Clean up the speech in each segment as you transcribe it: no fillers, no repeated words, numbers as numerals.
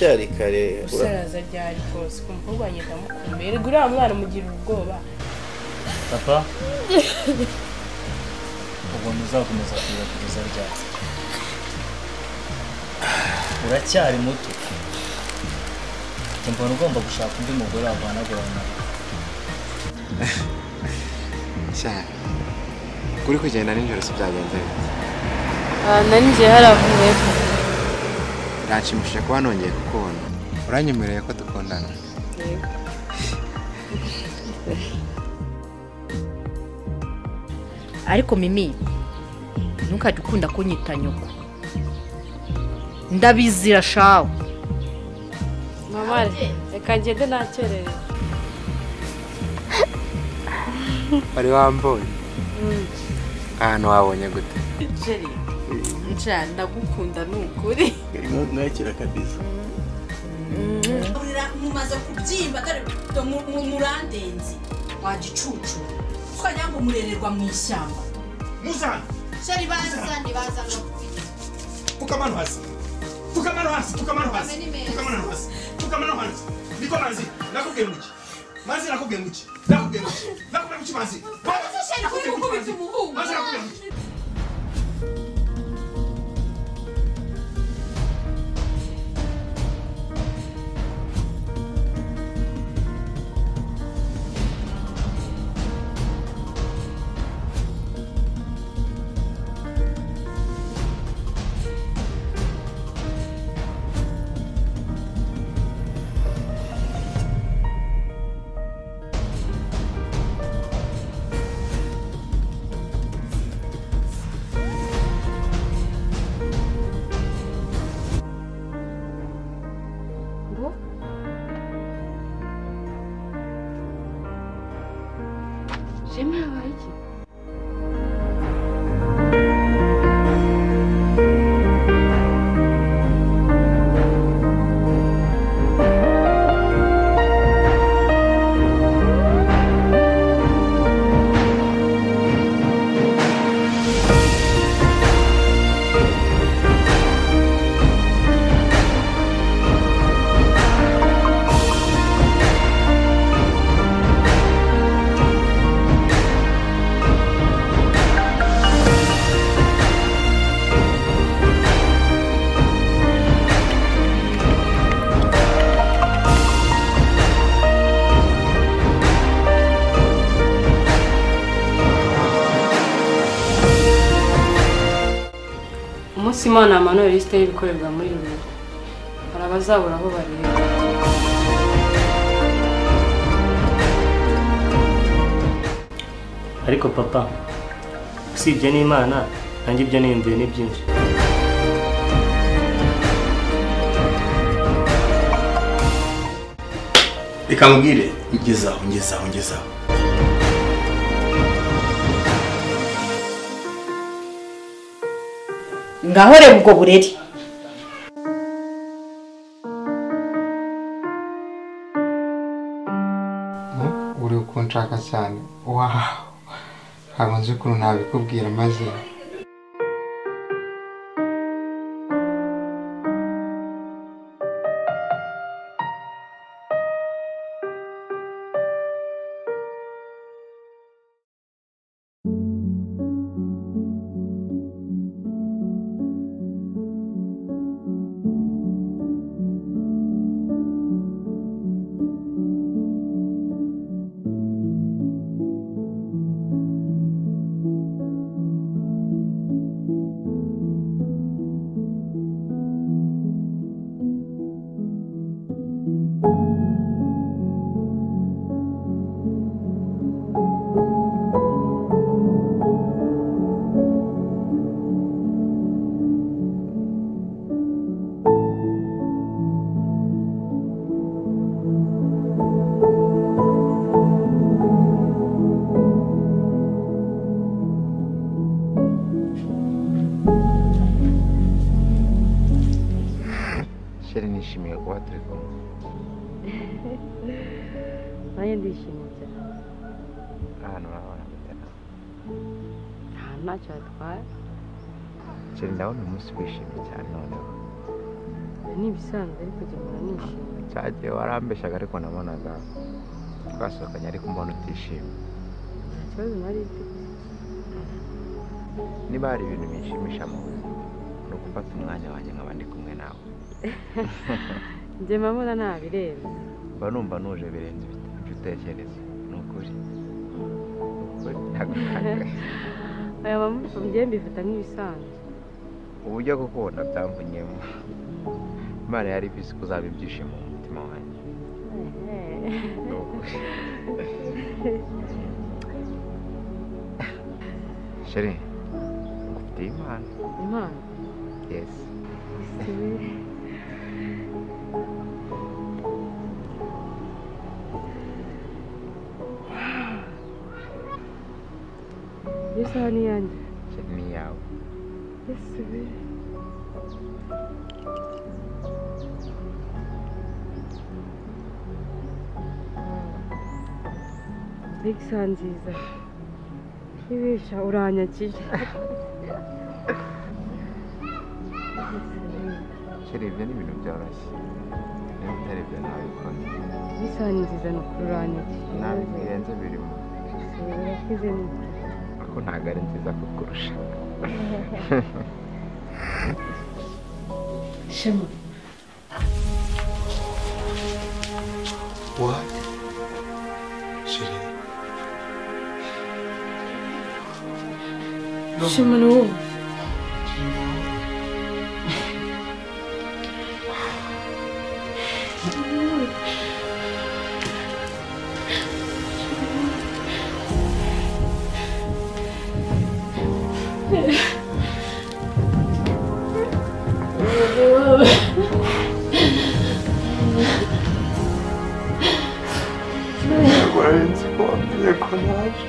Haracyari kare. Usaraza ryari rwose ku mukobwa wanjye ndamukumbuye. Erega uriya mwana umugira ubwoba. Papa, ubona uzakomeza kurira kugeza ryari? Uracyari muto. Mbona ugomba gushaka undi mugore waguhanagura amarira. Cyane. Kuri kugenda nijoro si byagenze bite? Nari ngiye haravuye. Biranshimishije kuba nongeye kukubona. Uranyemereye ko dukundana? Yego. Ariko Mimi, ntukajye ukunda kunyita nyoko. Ndabizira shawe. Mama, reka ngende nakerewe. Wari wambonye? Ahantu wabonye gute? Jerry, nja ndagukunda ni ukuri. Mwakira kabisa. Mumaze kubyimba dore murandenze wagicucu. Twagira ngo murererwa mu ishyamba. Muzana. Sheri bazane bazana. Pfukamano hasi. Pfukamano hasi, pfukamano hasi. Pfukamano hasi. Pfukamano hasi. Niko manzi, nakubwiye nguki. Manzi nakubwiye nguki. Nakubwiye nguki. Nakubwiye nguki manzi. Sheri kuri gukubita umuhungu. Manzi nakubwiye nguki. Shema yabaye iki? Umunsi Imana amanuye lisite y'ibikorerwa muri uru rugo, hari abazabura aho bareba. Ariko papa, usibye n'Imana, nanjye ibyo niyumviye ni byinshi. Reka nkubwire, ngezaho ngezaho ngezaho. Ngaho reba ubwo burere. Uri ukunshaka cyane. Wow. Ntabwo nzi ukuntu nabikubwira maze. Sheri nishimiye kuba turi kumwe. Nanjye ndishimye cyane. Ahantu urabona gute nawe? Ntacyo hatwaye. Sheri ndabona umunsi wishimye cyane noneho. Ni ibisanzwe ariko njye mpora nishimye. Cyagiye warambeshaga ariko nabonaga twasohokanye ariko mbona utishimye. Nta kibazo nari mfite. Niba hari ibintu binshimisha mu buzima ni ugufata umwanya wanjye nkaba ndi kumwe nawe. Njye mbona ntabirenze. Mba numva nuje birenze ibyo utekereza, ni ukuri. Aya njye mbifata nk'ibisanzwe. Uburyo gukunda byamvunyemo. Imana yari ibizi ko uzaba ibyishimo mu mutima wanjye. Ni ukuri. Chérie, ngufitiye impano. Impano? Yes. Iyo saha ni iyanjye. Ni iyawe. Yesu we. Mbega isaha nziza. Ibisha uranyakije. Chérie, ibyo ni ibintu byoroshye. Niba utari ibyo nabikora. Isaha ni nziza ni ukuri uranyakije. Ntabwo birenze birimo. Urakoze ni ukuri. Ariko ntabwo ari nziza kukurusha. Shema. What? Chérie. Shema ni wowe. Ntabwo ko wambwiye ko naje.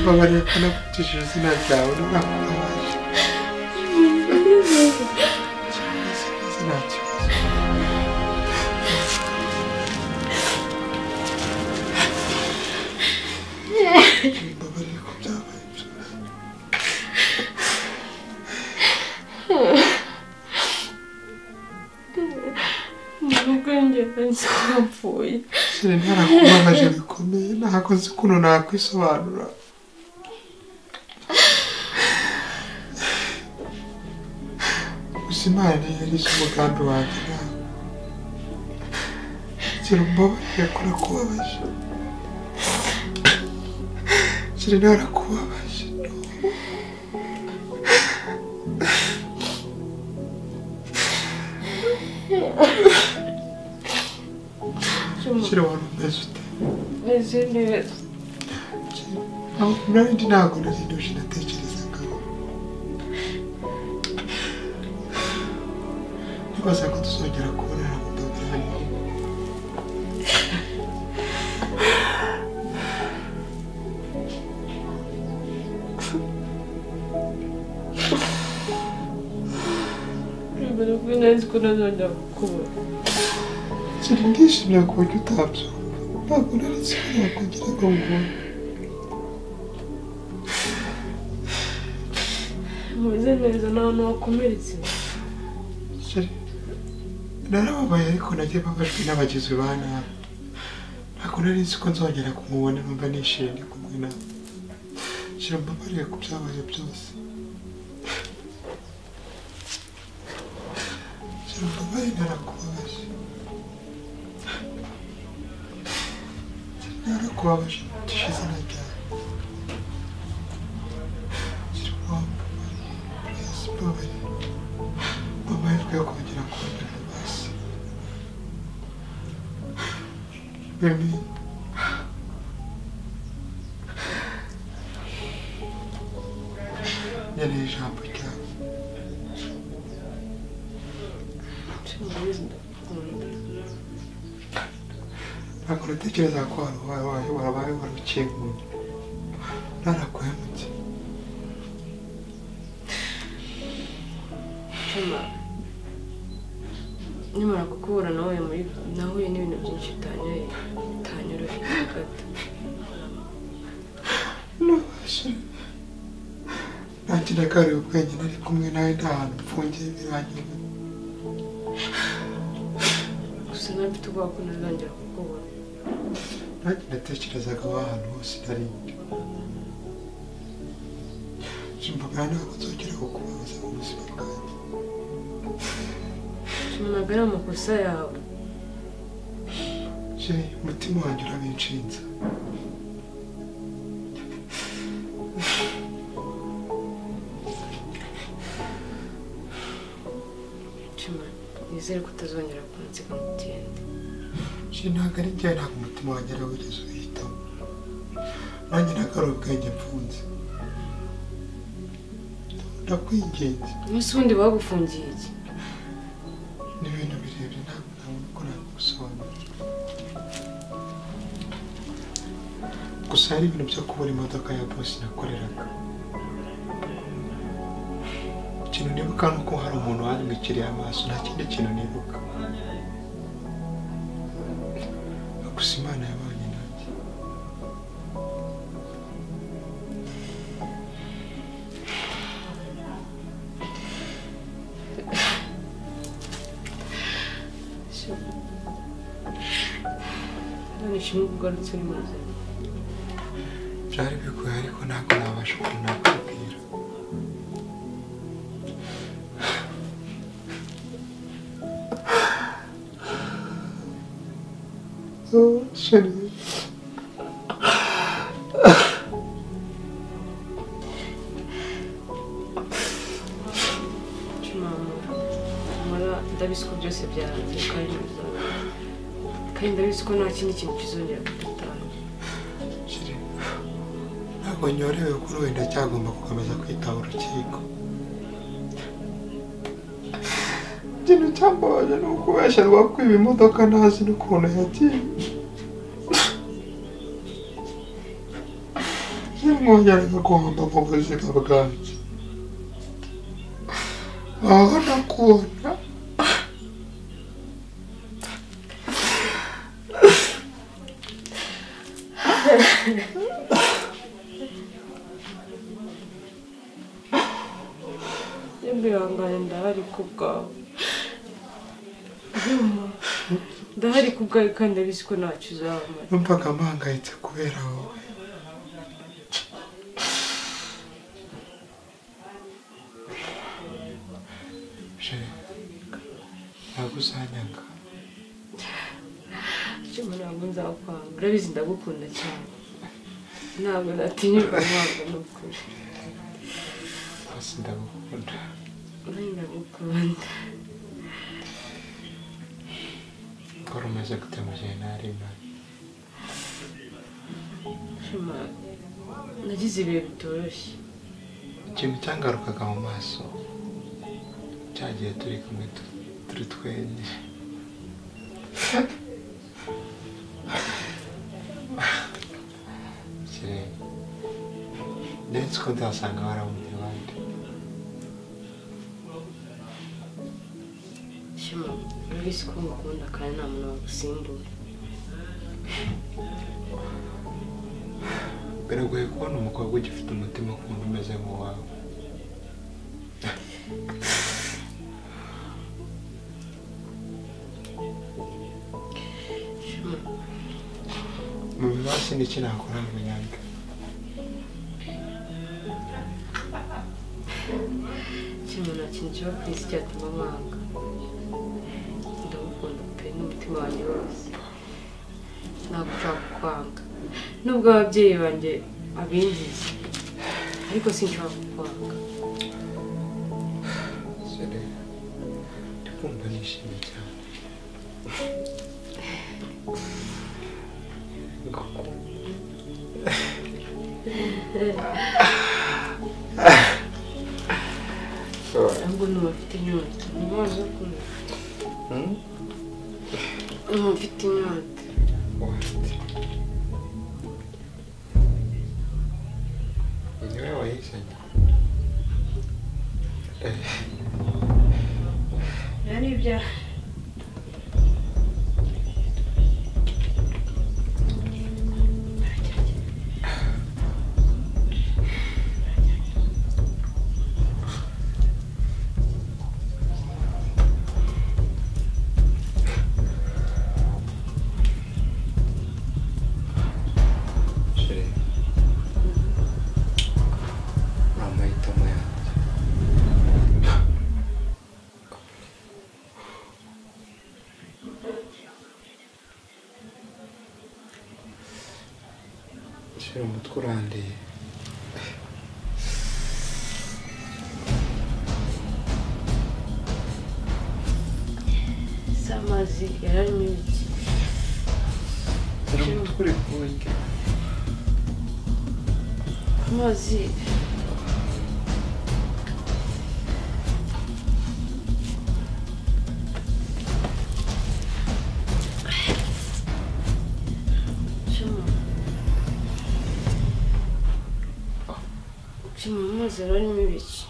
Mbabariye ko nakutishije izina ryawe narakubabaje. Nta kibazo. Mbabariye ko byabaye byose. Nubwo njye nzi ko wapfuye. Chérie, narakubabaje bikomeye, ntabwo nzi ukuntu nakwisobanura. Gusa Imana yari izi umugambi wanjye nawe. Chérie, umbabarire ko nakubabaje. Chérie, narakubabaje. Chérie, wari umeze ute? Meze neza. Nari ntabwo nari ntuje natekerezagaho. Nibaza ko tuzongera kubonana mu biganiro. Ntabwo nari nzi ko ntazongera kukubona. Chérie, ndishimye ku buryo utabyumva. Ntabwo nari nzi ko nakongera ngo nkubone. Umeze neza nta hantu wakomeretse. Chérie, narababaye ariko nagiye mbabajwe n'abagizi ba nabi. Ntabwo nari nzi ko nzongera kumubona numva nishimye ndi kumwe nawe. Chérie, mbabariye ku byabaye byose. Chérie, mbabariye narakubabaje. Chérie, narakubabaje nkurikije izina ryawe. Chérie, wambabariye, please mbabariye. Amahirwe yo kongera kubonana basi. Baby. Ntabwo natekereza ko warabaye warukinguye. Narakwemutse. Shema, nimara kukubura nawe muri nahuye n'ibintu byinshi bitanyoroheye na gato. Nanjye nagariwe ubwenge nari kumwe nawe nta hantu mfungiye biranyuma. Gusa nari mfite ubwoba ko ntazongera kukubona. Nanjye natekerezaga aho ahantu hose nari ndi. Simbaga ntabwo nzongera kukubabaza mu buzima bwanjye. Shema, ntabwo ari amakosa yawe. Sheri, umutima wanjye urabinshinza. Shema, nizere ko utazongera kunsiga ngo ugende. Sheri, ntabwo ari njyewe, ntabwo umutima wanjye ari wigeze ubihitamo. Nanjye nagaruye ubwenge mfunze. Ndakwinginze. Umunsi wundi bagufungiye iki? Ni ibintu birebire ntabwo nabona uko nabigusobanurira. Gusa hari ibintu byo kubura imodoka ya bosi nakoreraga. Ikintu nibuka ni uko hari umuntu wantwikiriye amaso, nta kindi kintu nibuka. Gusa Imana yabanye nanjye. None ishimwe kugarutse uri muzima. Byari bigoye ariko ntabwo nabasha ukuntu nakubwira. Oh, Sheri. Shema, mara ndabizi ko byose byarangiye kandi bizarangira. Kandi ndabizi ko nta kindi kintu kizongera kudutanga. Sheri, ntabwo nyorewe kuri wenda cyagomba gukomeza kwitaba urukiko. Ikintu cyambabaje ni ukubesherwa kwiba imodoka ntazi n'ukuntu yagiye. Sinongeraga guhomba mu buzima bwanjye. Aho nakubona. Ihangane, ndahari ku bwawe. Ndahari ku bwawe kandi ndabizi ko ntacyo uzamara. Numvaga mpangayitse kubera wowe. Sheri, ntabwo uzanyanga. Shema, ntabwo nzakwanga. Urabizi ndagukunda cyane. Ntabwo natinyuka ntabwo ni ukuri. Basi ndagukunda. Nanjye ndagukunda. Wari umaze gute mu gihe ntari mpari? Shema, nagize ibihe bitoroshye. Ikintu cyangarukaga mu maso cyagiye turi kumwe turi twenyine. Sheri, ndetse ko nzasanga warabonye abandi. Shema, urabizi ko ngukunda kandi nta muntu wagusimbura. Biragoye kubona umukobwa ugifite umutima ukunda umeze nk'uwawe. Shema, Mu bibazo n'iki nakora ngo nyange? Shema, nta kintu kiba ku isi cyatuma mwanga. Ndagukunda pe n'umutima wanjye wose. Ntabwo nshaka kukwanga. Nubwo ababyeyi banjye abingiza, ariko sinshobora kukwanga. Sheri, ndi kumva nishimye cyane. Ahubwo numva mfite inyota. Ni amazi yo kunywa. Mfite inyota. What? Ni wowe wayizanye? Yari ibya umutwe urandiye. Si amazi yararimo ibiki? Umutwe uri kundya. Amazi amazi yararimo ibiki?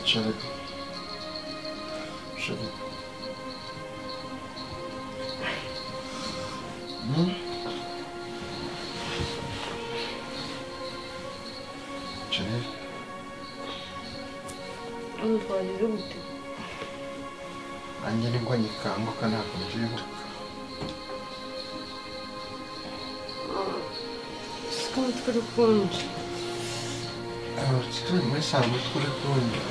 Chérie. Chérie. Hano twageze gute? Nanjye nibwo ngikanguka ntabwo mbyibuka. Siko umutwe uri kundya. Turi muri salo umutwe uri kundya.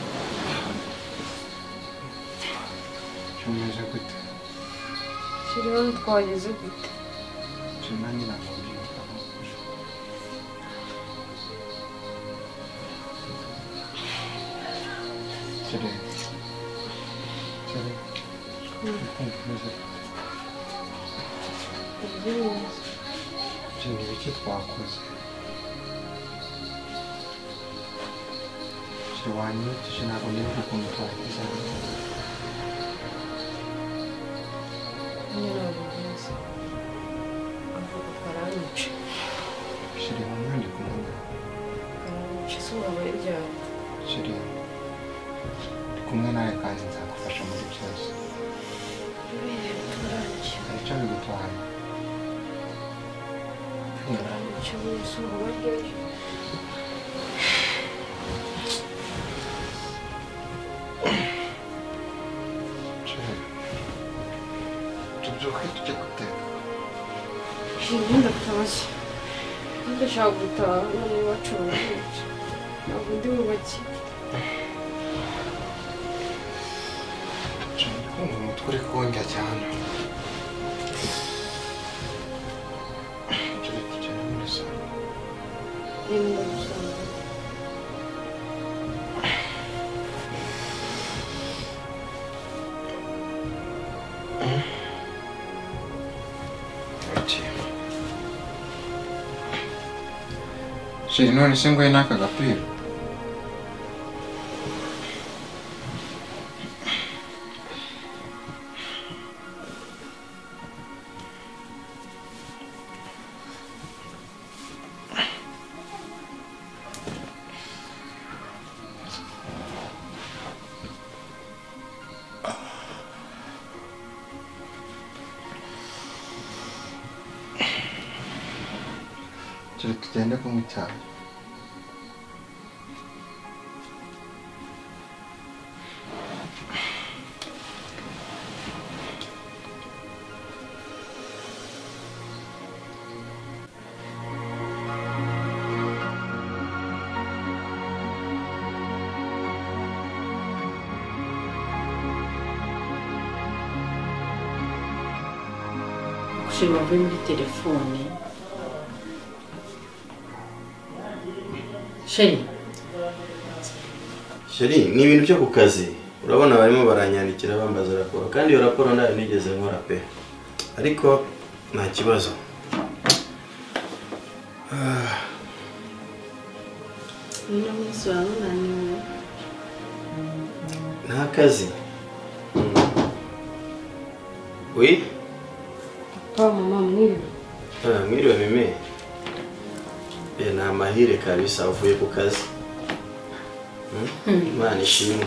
Umeze gute? Chérie, hano twageze gute? Chérie, nanjye ntabwo mbyibuka. Chérie, chérie, ukumva umeze gute? Chérie, ni ibiki twakoze? Chérie, wanyibukije ntabwo nibuka ukuntu twageze hano. Chérie, humura ndi kumwe nawe. Chérie, ndi kumwe nawe kandi nzagufasha muri byose. Hari icyo bigutwaye? Chérie, tubyuke tujye guteka. Ndatashye. Ndashaka gutaha none iwacu barabica. Ntabwo ndi bubakire. Chérie, kumva umutwe uri kundya cyane. Chérie, tugende muri salo. Genda gusanga. Chérie, none se ngoye n'aka gapira? Chérie, tugende kunywa icyayi. Chéri wavuye muri telefone. Chéri. Chéri, ni ibintu byo ku kazi. Urabona barimo baranyandikira bambaza raporo kandi iyo raporo ndayo nigeze nkora pe. Ariko nta kibazo. Uno munsi wawe unaniwe. Nta kazi. Oui? Papa, mama, mwiriwe. Mwiriwe mimi. Ni amahire kabisa uvuye ku kazi. Imana ishimwe.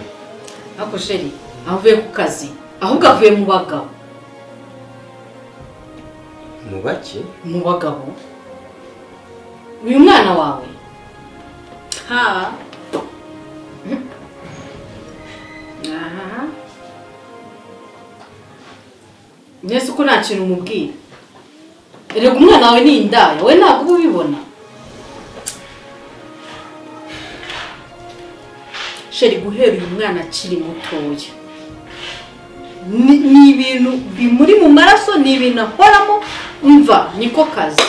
Ako chéri, avuye ku kazi, ahubwo avuye mu bagabo. Mu baki? Mu bagabo. Uyu mwana wawe? Ha. Aha. Nese uko nta kintu umubwira. Erega umwana wawe ni indaya, we ntabwo ubibona. Chéri, guhera uyu mwana akiri mutoya ni ibintu bimuri mu maraso, ni ibintu ahoramo, umva niko kazi.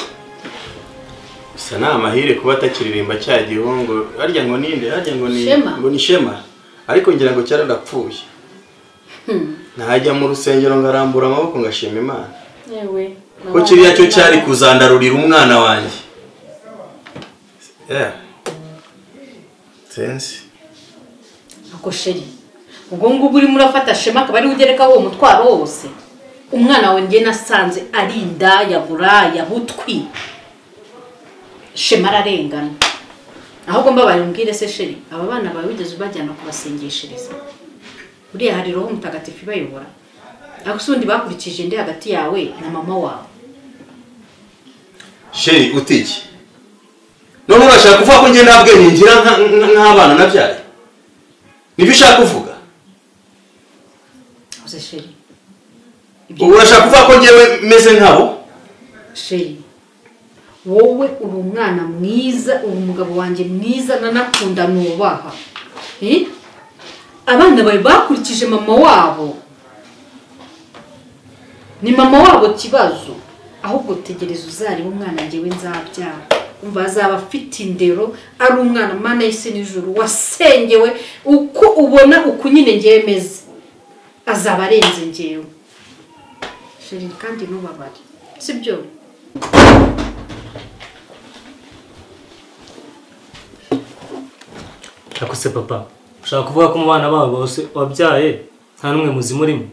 Gusa ni amahire kuba atakiririmba cya gihungu, harya ngo ninde, harya ngo ni ngo ni Shema, ariko ngira ngo cyaradapfuye. Ntajya mu rusengero ngarambura amaboko ngashima Imana. Yewe. Ko kiriya cyo cyari kuzandarurira umwana wanjye. Yeah. Sense. Ako chéri, ubwo ngubu urimo urafata Shema akaba ari ugereka uwo mutwaro wose. Umwana wawe njye nasanze ari indaya buraya butwi. Shema ararengana. Ahubwo mbabaye umbwire se chéri, aba bana bawe wigeze ubajyana kubasengeshereza? Uriya hari Roho Mutagatifu ibayobora. Ariko se undi bakurikije ndi hagati yawe na mama wawe. Chéri, utiki. None urashaka kuvuga ko njye nta bwenge ngira nk'abana nabyaye? Nibyo ushaka kuvuga? Uze chéri. Urashaka kuvuga ko njyewe meze nkabo? Chéri, wowe uri umwana mwiza, uri umugabo wanjye mwiza, nanakunda nubaha. Abana bawe bakurikije mama wabo. Ni mama wabo kibazo. Ahubwo tegereza uzareba umwana njyewe nzabyara. Umva azaba afite indero, ari umwana Mana y'isi n'ijuru wasengewe, uko ubona uku nyine ngewe meze azaba arenze ngewe. Chéri, kandi ntubabare, sibyo? Akose papa, ushaka kuvuga ko mu bana babo bose wabyaye nta n'umwe muzima urimo?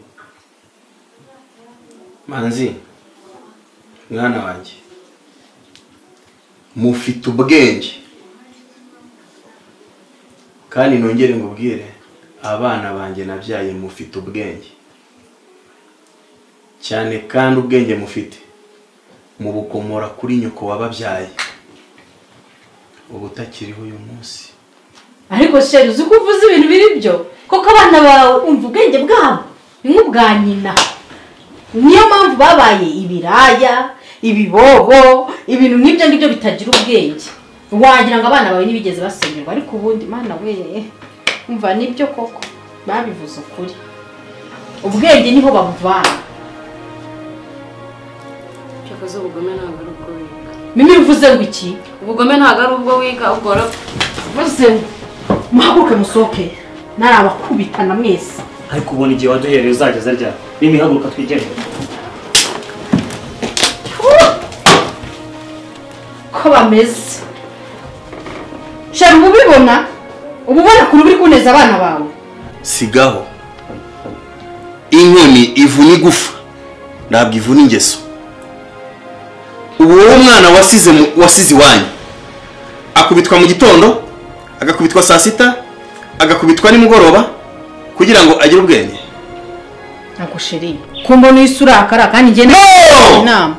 Manzi, mwana wanjye, mufite ubwenge kandi nongere ngubwire, abana banjye nabyaye mufite ubwenge cyane, kandi ubwenge mufite mubukomora kuri nyoko wababyaye ubutakiriho uyu munsi. Ariko chéri, uzi ko uvuze ibintu biri byo koko? Abana bawe umva ubwenge bwabo ni nk'ubwa nyina. Niyo mpamvu babaye ibiraya, ibibobo, ibintu nk'ibyo ngibyo bitagira ubwenge. Wagira ngo abana bawe ntibigeze basengerwa, ariko ubundi Mana we, umva nibyo koko babivuze ukuri. Ubwenge niho babuvana. Cyakoze ubugome ntabwo ari ubwo wiga. Mimi uvuze ngo iki? Ubugome ntabwo ari ubwo wiga, ubwo uvuze muhaguruke musohoke, narabakubitana mwese. Ariko ubona igihe waduhereye uzageza ryari? Mimi haguruka twigendere. Ko bameze. Chéri, ubu ubibona? Ubu ubona ukuntu uri kuneza abana bawe? Sigaho. Inkoni ivuna igufa, ntabwo ivuna ingeso. Ubu wowe umwana wasize iwanyu akubitwa mu gitondo, agakubitwa saa sita, agakubitwa nimugoroba kugira ngo agire ubwenge. Ntabwo chéri, ko mbona isura akara kandi njye inama.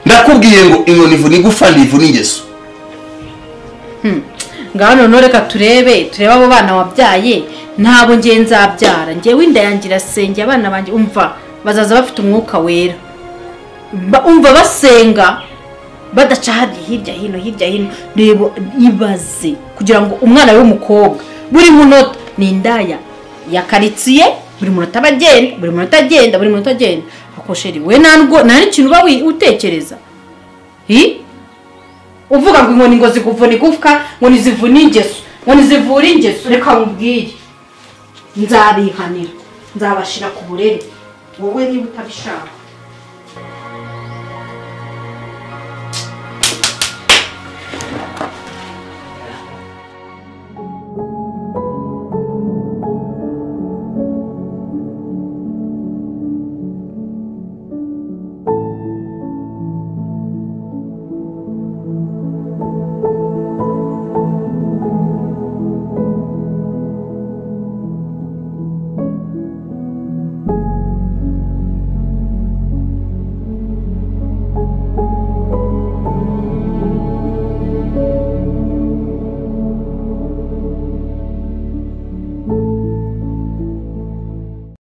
Ndakubwiye ngo inkoni ivuna igufa ntivuna ingeso. Ngaho none reka turebe abo bana wabyaye. Ntabo ngiye nzabyara njyewe, inda yanjye irasengera abana banjye, umva bazaza bafite umwuka wera. Umva basenga badaca hirya hino hirya hino. Reba ibaze kugira ngo umwana w'umukobwa buri munota ni indaya ya karitsiye, buri munota abagenda, buri munota agenda, buri munota agenda. Ako sheri we ntabwo nta n'ikintu uba utekereza. Uvuga ngo inkoni ngo zikuvuna igufwa, ngo nizivune ingeso, ngo nizivure ingeso. Reka nkubwire, nzabihanira, nzabashira ku burere wowe niba utabishaka.